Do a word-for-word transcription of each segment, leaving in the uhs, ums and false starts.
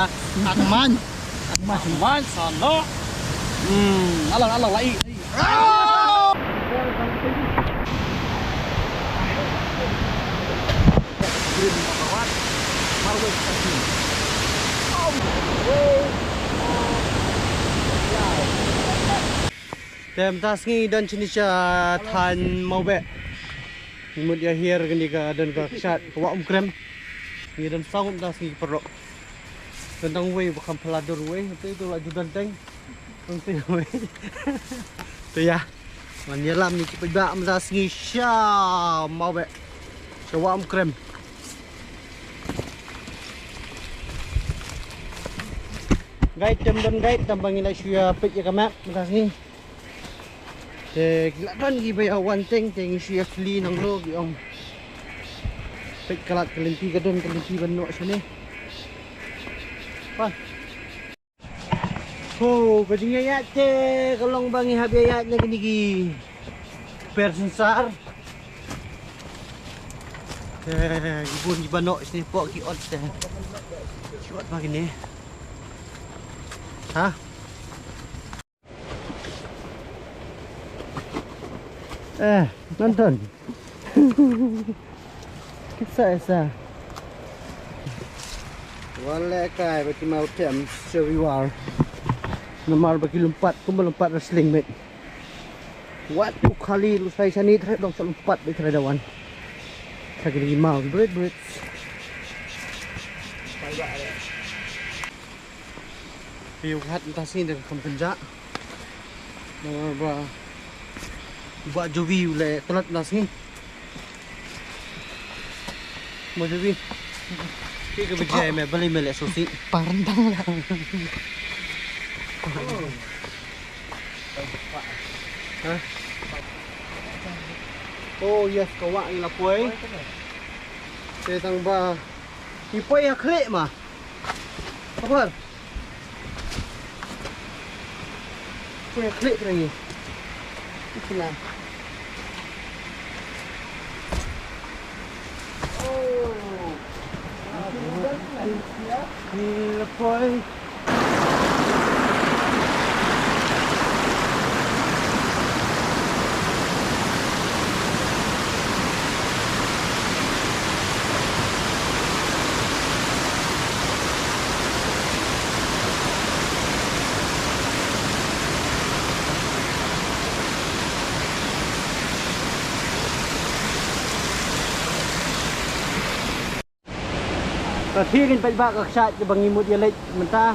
Tang man. Tang man. Tang man, sana. Hmm, alang, alang, lai, lai. Te mynta sngi don shane sha thaiñ Mawbeh. Ngi mut ïa hiar kane ka don ka kshaid ka Wah Umkrem. Ngi don saw mynta sngi paralok. Don tang uwei ba kham phylla dur uwei, te ito la ju don teng. Tang te uwei. Te ïa. Ngan ïalam ïa ki paidbah mynta sngi sha Mawbeh. Sha Wah Umkrem. Guide, tem don guide, tang ba ngi la shu ïa peit ïa ka map mynta sngi. Te ki la don kiba ïa wan teng, te ngi shu ïa khlieh nangno ki ong. Peit ka lad ka lynti, ka don ka lynti ban noh shane. Bye. Ho, ka jingïaid te ka long ba ngi hap ïaid na kine ki per synsar. Te ki bun kiba noh shane hapoh ki ot te. Ki ot ba kine. Ha? Eh, nonton. Kisa esa. Wan lehkai ba ki maw tem sha wiwar. Namar ba ki lympat kumba lympat wrestling, mate. Wat u khali lu sai shane, trai dong sa lympat ba trai da wan. Sa ki maw brit brit. Phi u khat mynta sngi da ka kham kynjah. Namar ba u Bah Jovi u leh tlot mynta sngi. Mo Jovi. Phi ka bajai me, balei me leh sosi? Parentang lah. Ha? Oh yes, ka wah ngi la poi. Te tang ba ngi poi ha khlieh ma. Khubor. Poi ha khlieh kra ngi. Ikna. Oh. Ngi la poi. Ka thie ngin peit ba ka kshaid kaba ngi mut ïa leit mynta.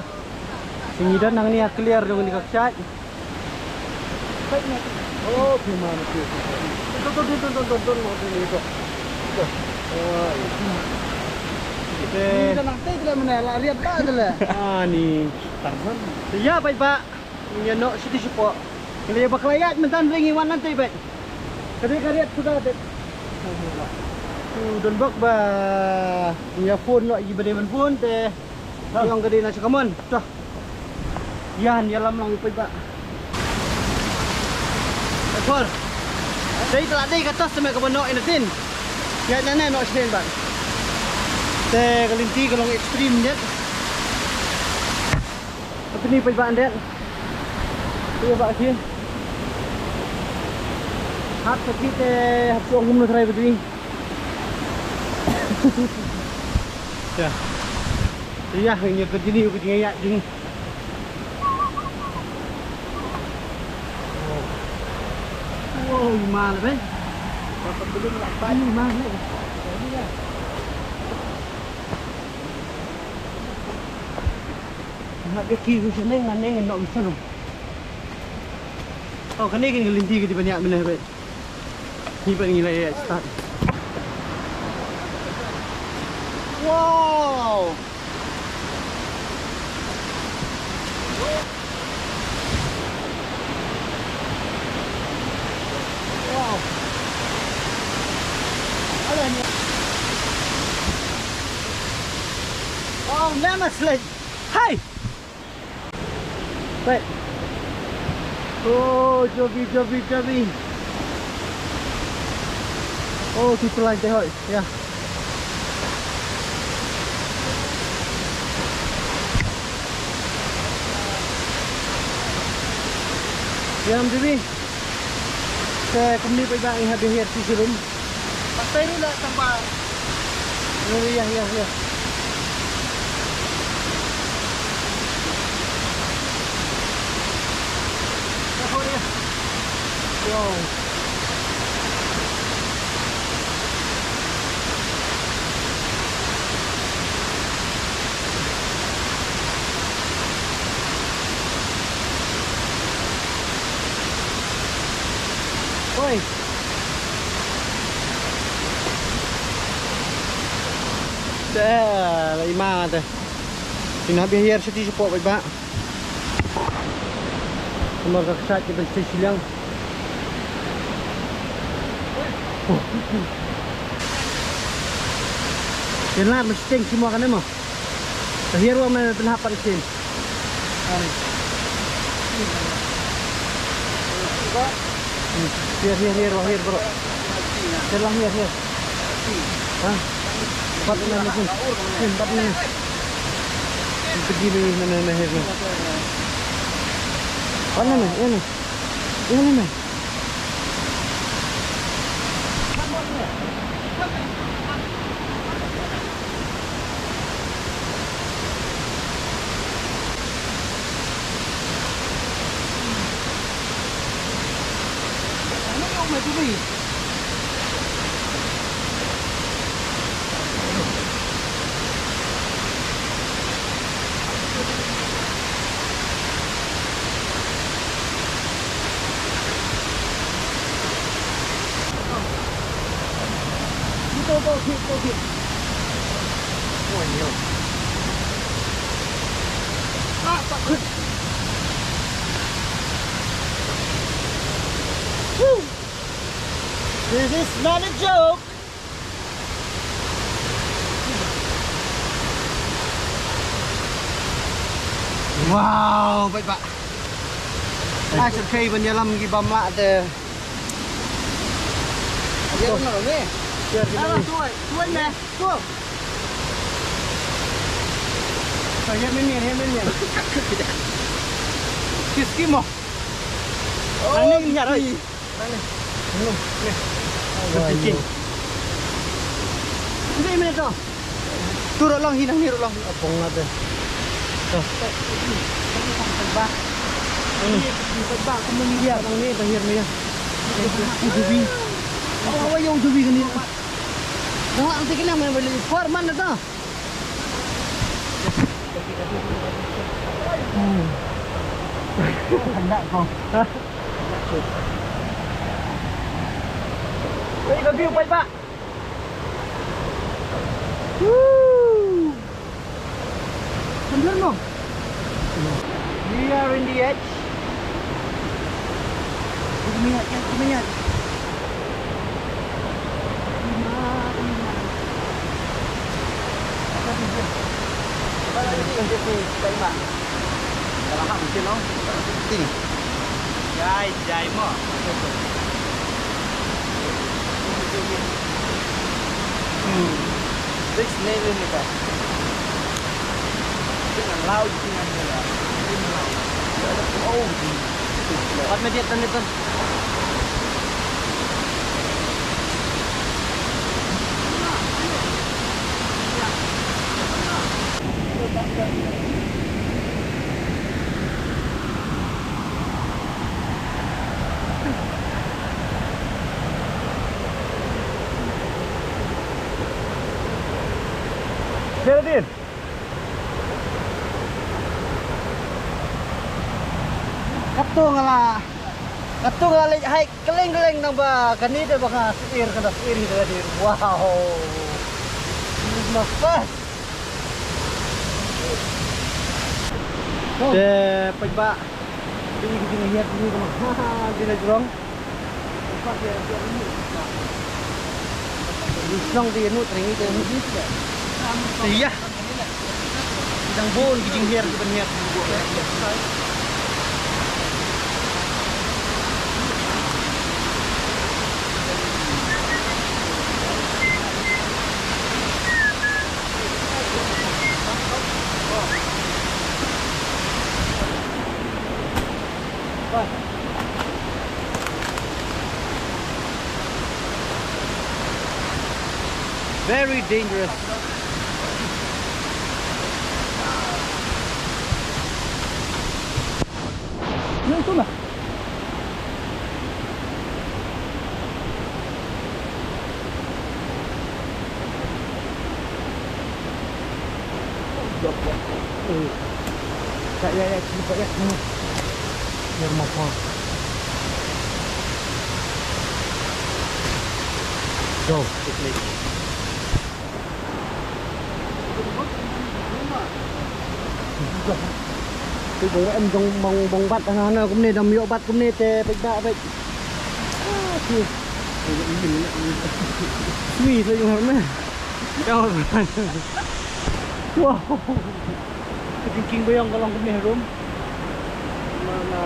Ngi don hangne ha clear jong kane ka kshaid. Oh, phi ma na phi. Ton ton ton ton ton ton ton mo ni to. Te. Ni da nang te le mena la riat ba de le. Ah ni. Tarzan. Ïa peit ba. Ngi ïa noh shuti shapoh. Ngi la ïa bakla ïaid mynta hynrei ngi wan nangtei beit. Ka dei ka riat suda te. Tu don bok ba ngi ïa phone noh ïa ba dei ban phone te. Ïa ong ka dei na sha kamon. To. Ïa ngi ïalam lang ïa peit ba. Ekor. Dei ka la dei ka tos te me ka ba noh ïa na tin. Ïa na ne noh shin ba. Te ka lynti ka long extreme ïa. Hapdeng ni peit ba ndet. Peit ba ki. Hap sakit eh, hap suang kumno try ba dui. Ya. Ya, ini continue ba ding ya ding. Wow, mal ben. Apa belum nak pan mal ni. Nga ka ki ru sene nga ne nga nok sene. Oh, kane ka lynti ka dei ban ïa mene beit. Ni ban ngi la ïa start. Wow. Wow. Ala ni. Oh, mama slide. Hey. Baik. Oh, Jovi, Jovi, Jovi. Oh, tu pelan teh hoi. Ya. Ïa, Mdewi. Te kumne paidbah ngi hap hiar sha shilum. Paidbah ruh la tang ba. Ïa, ïa, ïa. Wow. Oi. Te, la i ma te. Shu nang hiar sha ti sha pok bad ba. Kumba ka kshaid ki ban sdei shiliang. Kin lar ma sdei shi mo kane mo. Ka hiar wa me pynhap pat sdei. Ani. Hmm. Hiar, hiar, hiar, wa hiar bro. Hiar lah, hiar, hiar. Ha? Pat na mesin. Mesin, pat na. Pergi ni, na, na, na, hiar na. Pat na, na, hiar na. Hiar na, na. Woo! This is not a joke. Wow, bad ba. Ai, sa kai ban ïalam ki bam lah te. Ïa, no, ne. Ïa, no, tuai, tuai, ne. Tuai. Sa, ïa, men, ïa, men, ïa. Kiss ki mo. Oh, ani ni, ïa, rai. Ni, ni. Ni, ni to. Tu ruh long hi, nang ni ruh long hi. Abang ada. To. Ba. Ni, ba, ba, aku mandi dia. Nang ni, bahir ni. Ni, ni, ni, ni. Oh, awa, yang jubi ni. Nang, nanti kena main balik. Foreman dah. Hmm. Hendak kau. Wei, ka view, Pak, Pak. Woo. Sambil no. We are in the edge. Minyak, minyak. Jai, jai mo. Hmm. This name is Wat ma diat tan diat tan. Geraldine. Kato nga la, kato nga la leit hike kylleng kylleng nang ba kane te ba nga sir, ka da sir hi da dei. Wow. This is my first. Te peit ba. Te ki jinghiar ni ka ma. Ha ha, dei na jrong. Ïa. Dang bun ki jinghiar ki ban hiar. Very dangerous. Ïa, tu lah. Ïa, ïa, ïa, sini, Pak, ïa. Sini. Biar mau keluar. Go. Te bong em, bong, bong, bong bat hana hana kumne, dang ïoh bat kumne te peit ba peit. Ah, tu. Sui tu yung harme. Wow. Ka jingkieng ba ïong ka long kumne harum. Mana.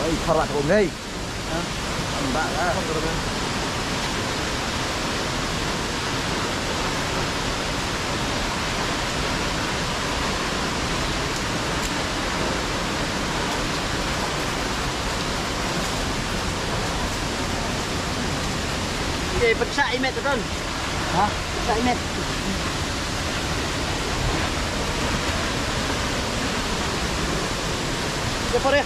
Oi, parat ko ngai. Ha? Mbak lah. Eh, pecah imet tu, Ton. Ha? Pecah imet. Siapa dia?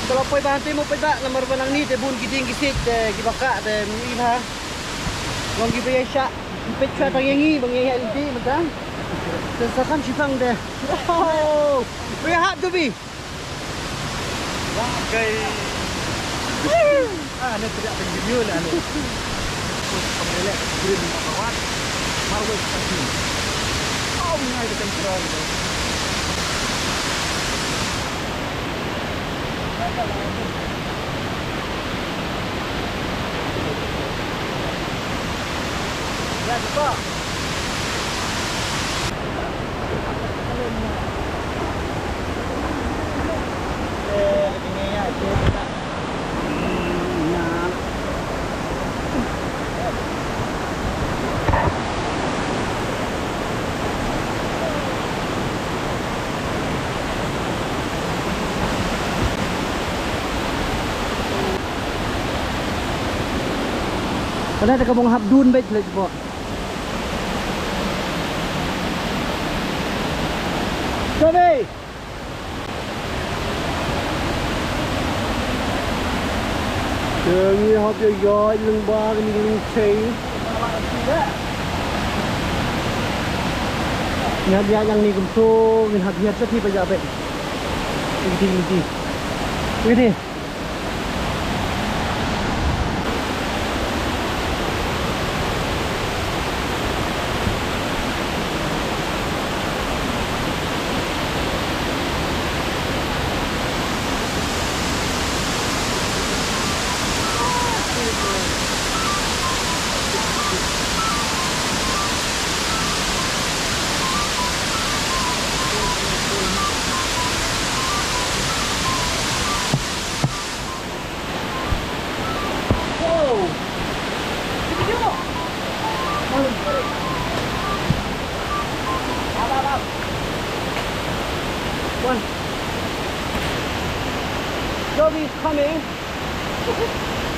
Ka la poi ba hangtei mo peit ba, namar ba nangne te bun ki dieng ki siej te kiba kah te mih ba. Long kiba ïaishah peit shuwa tang ïa ngi ba ngi ïaid lynti mynta. Te sa kham shipang te. Oh, we have to be. Wah, kai. Ah, ni tidak ada video lah ni. Terus kembali green apa wan. Marwei kita sini. Oh, ngai kita terang. Ya, cuba. Ka la da kaba nga hap dun beit leit bok. Tommy! Te ngi hap ïa ïaid lyngba kane ka lyngsei. Ngi hap ïaid nangne kumto, ngin hap ïaid sha phi ba ïa beit. Ngi ti, ngi ti. Ngi ti. Wow. Up, up, up. One. Joby is coming. Let's go.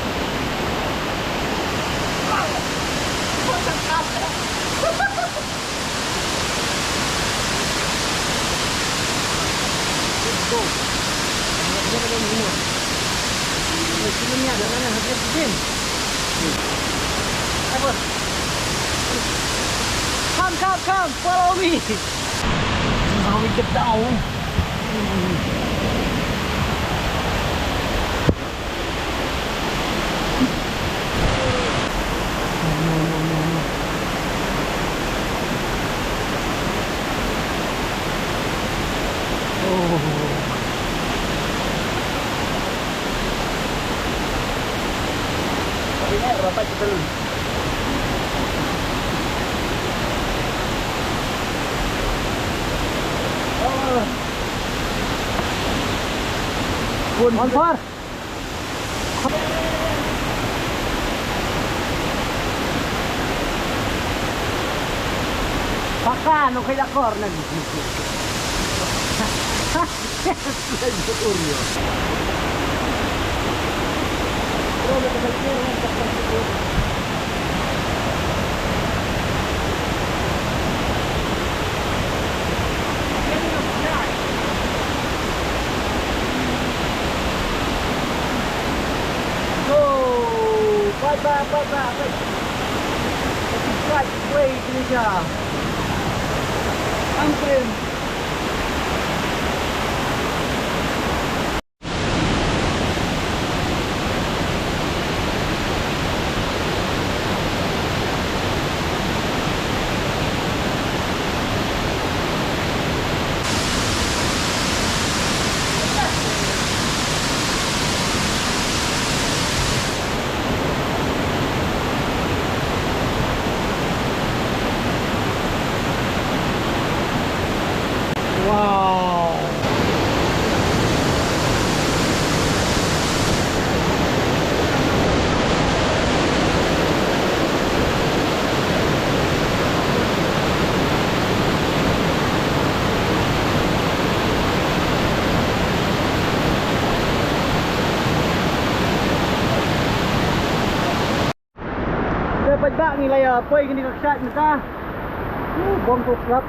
Come, come, come, follow me. How we get down? No, no, no, no. Oh. Ini rapat kita dulu. Oh. Pun. On fire. Pakan, okay, dakor na. Go! Bye bye, bye bye, bye. Subscribe, wait, Tunisia. Angkrim. Wow. Te paidbah, ngi la ïa poi kane ka kshaid mynta. Uh, bong ko klap.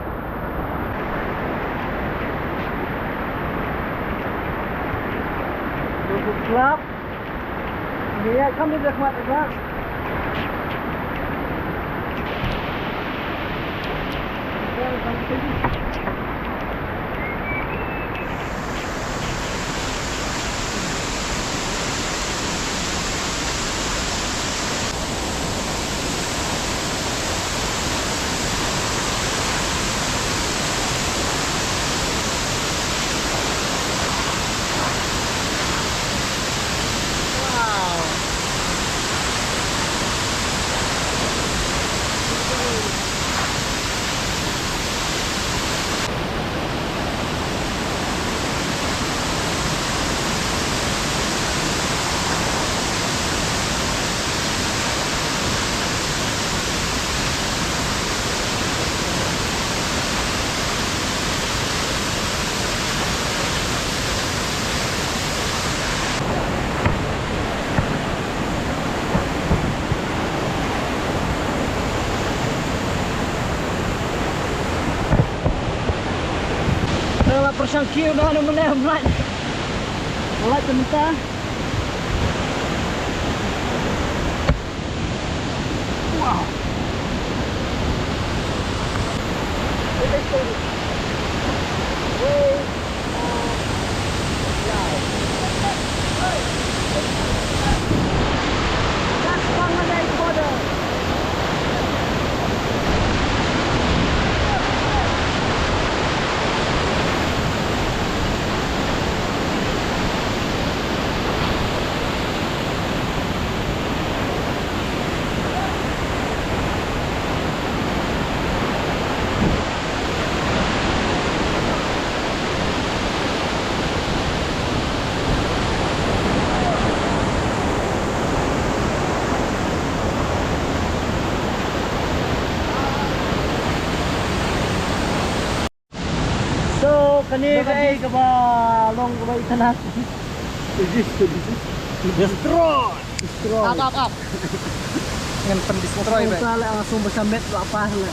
Bong ko klap. Ngi ïa kam ïa ka khmat ka klap. Te la pyrshang kiew noh, nang mynne ym lait. Lait te mynta. Wow. So, kane ka dei kaba long kaba itynnad. Destroy. Destroy. Ap, ap, ap. Ngan pyndestroy ba. Ong sa la, nga sum ba sa met la pa la.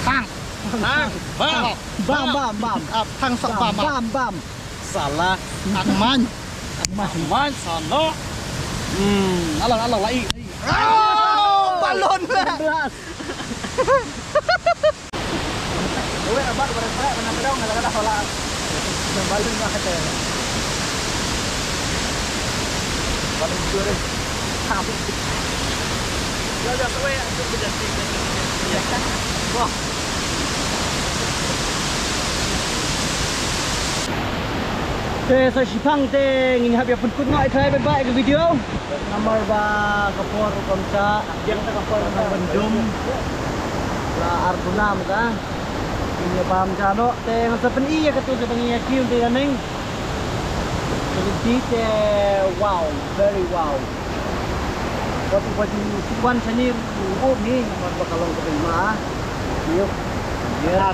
Tang. Tang. Bam. Bam, bam, bam. Ap, tang sok bam, bam. Bam, bam. Sala. Akman. Akman. Akman, sala. Hmm, alang, alang, lai. Oh, balon la. Blast. Te sa shipang te ngin hap ïa pynkut noh ïa ka video. Namar ba ka por kam sa, biang ta ka por ka ban dum. La ar bun nam ka. Ngin ïa bam ja noh te ngan sa pyni ïa katu kaba ngin ïa kiew te naneng. Te wow, very wow. Wat u ba ju wan shane u um hi namar ba ka long kaba ma. Ïa. Ïa.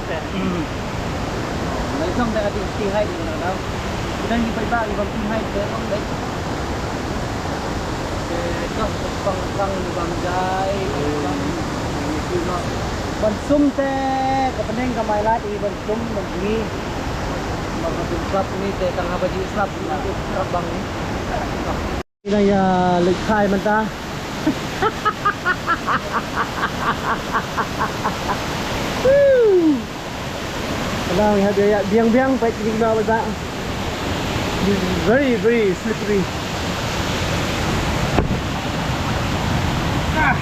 Nai song da ka ti ti hai ni na. Kita ngi pai ba ngi bam ti hai te long dai. Te ka pang pang ngi bam jai. Ban sum te ka peneng ka mai lad ngi ban sum ban ngi. Mar ka sum slap ni te tang haba ji slap ni te slap bang ni. Ina ïa leit khai mynta. Woo! Mynta ïa biang biang peit ni ba ba. This is very, very slippery. Ah.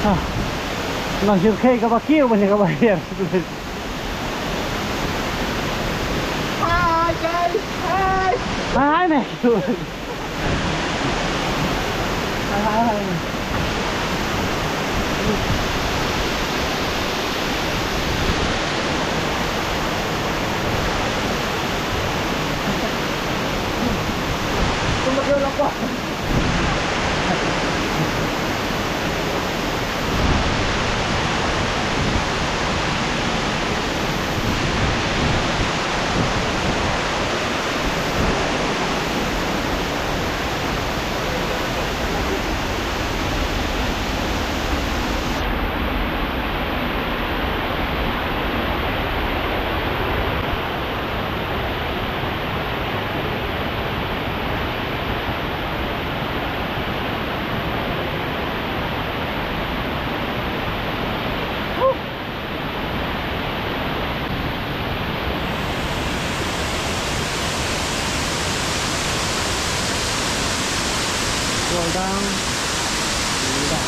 Ah, nang shu khei kaba kiew ban ïa kaba hiar. Hi guys, hi. Hi, hi, man. Hi, hi, hi. Scroll down. Down.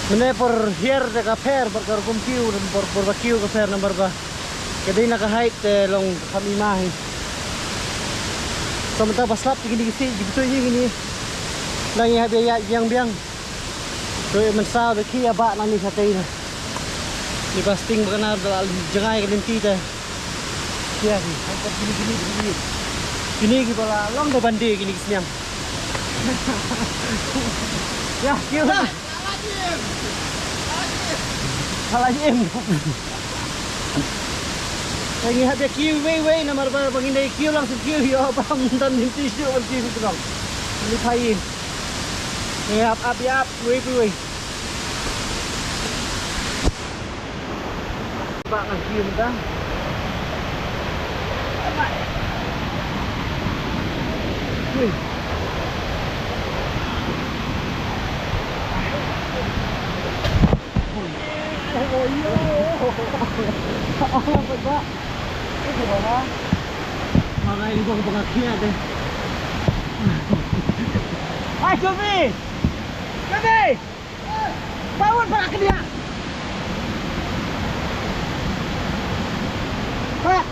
Mynne por hiar te ka pher bad ka rukom kiew, por, por ba kiew ka pher namar ba ka dei na ka height te long ka kham i ma hi. Sa mynta ba slap te kine ki sih, ki btui kine. Nang ïa hap ïa ïaid biang biang. Te mynsaw te ki ïa ba nang ni sa tei na. Ni ba sting ba ka nar da la jngai ka lynti te. Ïa ki. Kine, kine, kine. Kine ki ba la long da ban die kine ki sniang. Ïa, kiew. Salah im. Ngi hap ïa kiew wei wei namar ba, ba ngin dei kiew lang shu kiew ïoh ba mynta ngin ti shu ban kiew shu long. Ni phai im. Ngi hap ap ïa ap wei wei wei. Ba ngan kiew mynta. Ui. Ai, Jovi! Jovi! Bangun, parak ke dia! Parak!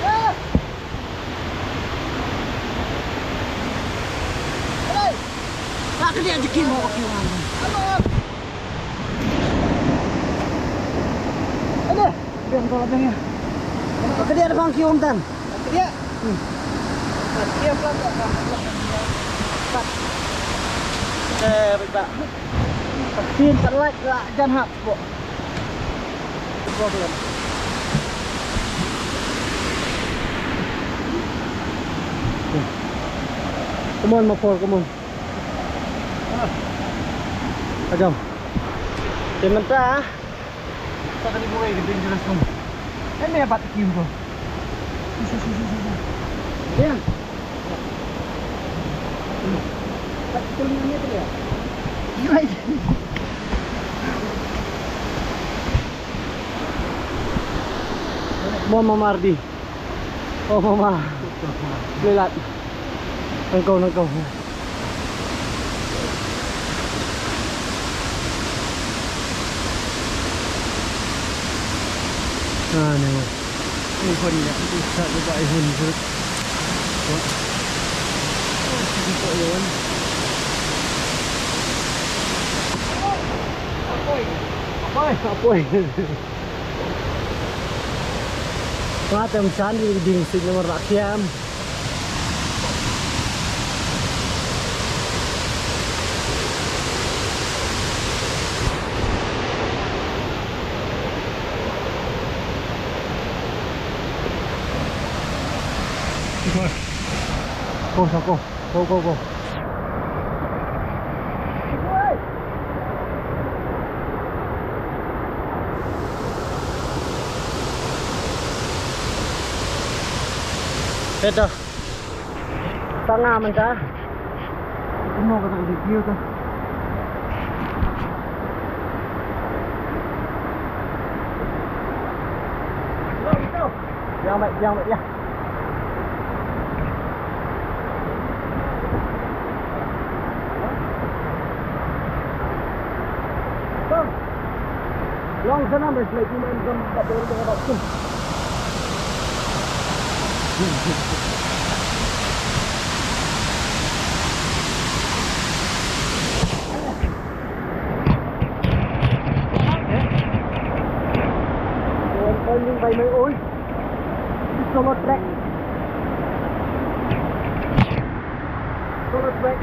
Eh! Hei! Parak ke dia, jekin, mau ke orang. Apa? Ada. Biang tolak biang ya. Parak ke dia, ada bangki, Om Tan. Parak ke dia. Hmm. Parak ke dia, pelan, pelan, pelan, pelan. Parak. Eh, baik, Pak. Parak ke dia, tak like, lah, jangan hap, Bu. Come on, my boy, come on. Agam. Te mynta. Sa ka dei buwei ka dangerous one. Ai me bat kim ko. Su, su, su, su, su, su. Dang. Bat kim ni tu ya. Right. Mo Mama Ardi. Oh, Mama. Lelat. Nangkau, nangkau. Ah, ni. Ni pun ya, bisa juga ihun jeruk. Wah. Oh, sini kok, Iwan. Apoi. Apoi. Apoi. Nga tem san di ding sing nomor rakyam. Go, go, go. Go, go, go. Ito. Tanga man ta. Ito mo ka tang video to. Yang baik, yang baik, ya. Long sana, mas lagi main gam tak boleh tengok waktu. One point by my own. Solo track. Solo track.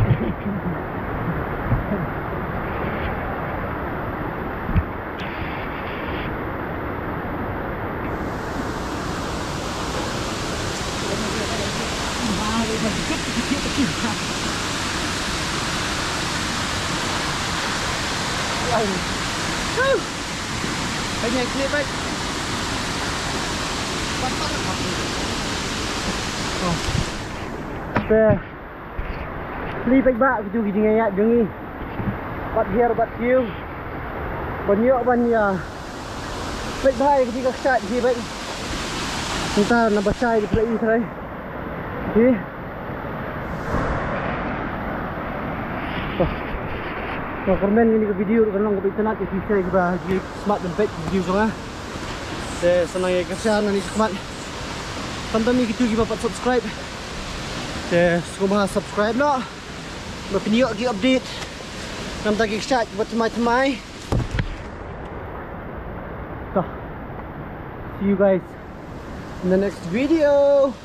Te plie paidbah, kito ki jingïaid jong ngi. Bad hiar bad kiew. Ban ïoh ban ïa peit bha ïa kito ki kshaid hi bad. Mynta na ba shai ki plie i trai. Hi. Nga kyrmen ïa kane ka video ruh kan long kaba itynnad ïa phi kiba smat ban peit video jong nga. Te sa nang ïa ka share nangne shakhmat. Khamtam ïa kito kiba pat subscribe. Te sngewbha subscribe noh ba phin ïoh ki update. Namar ki kshaid kiba thymmai thymmai. Ta. See you guys in the next video.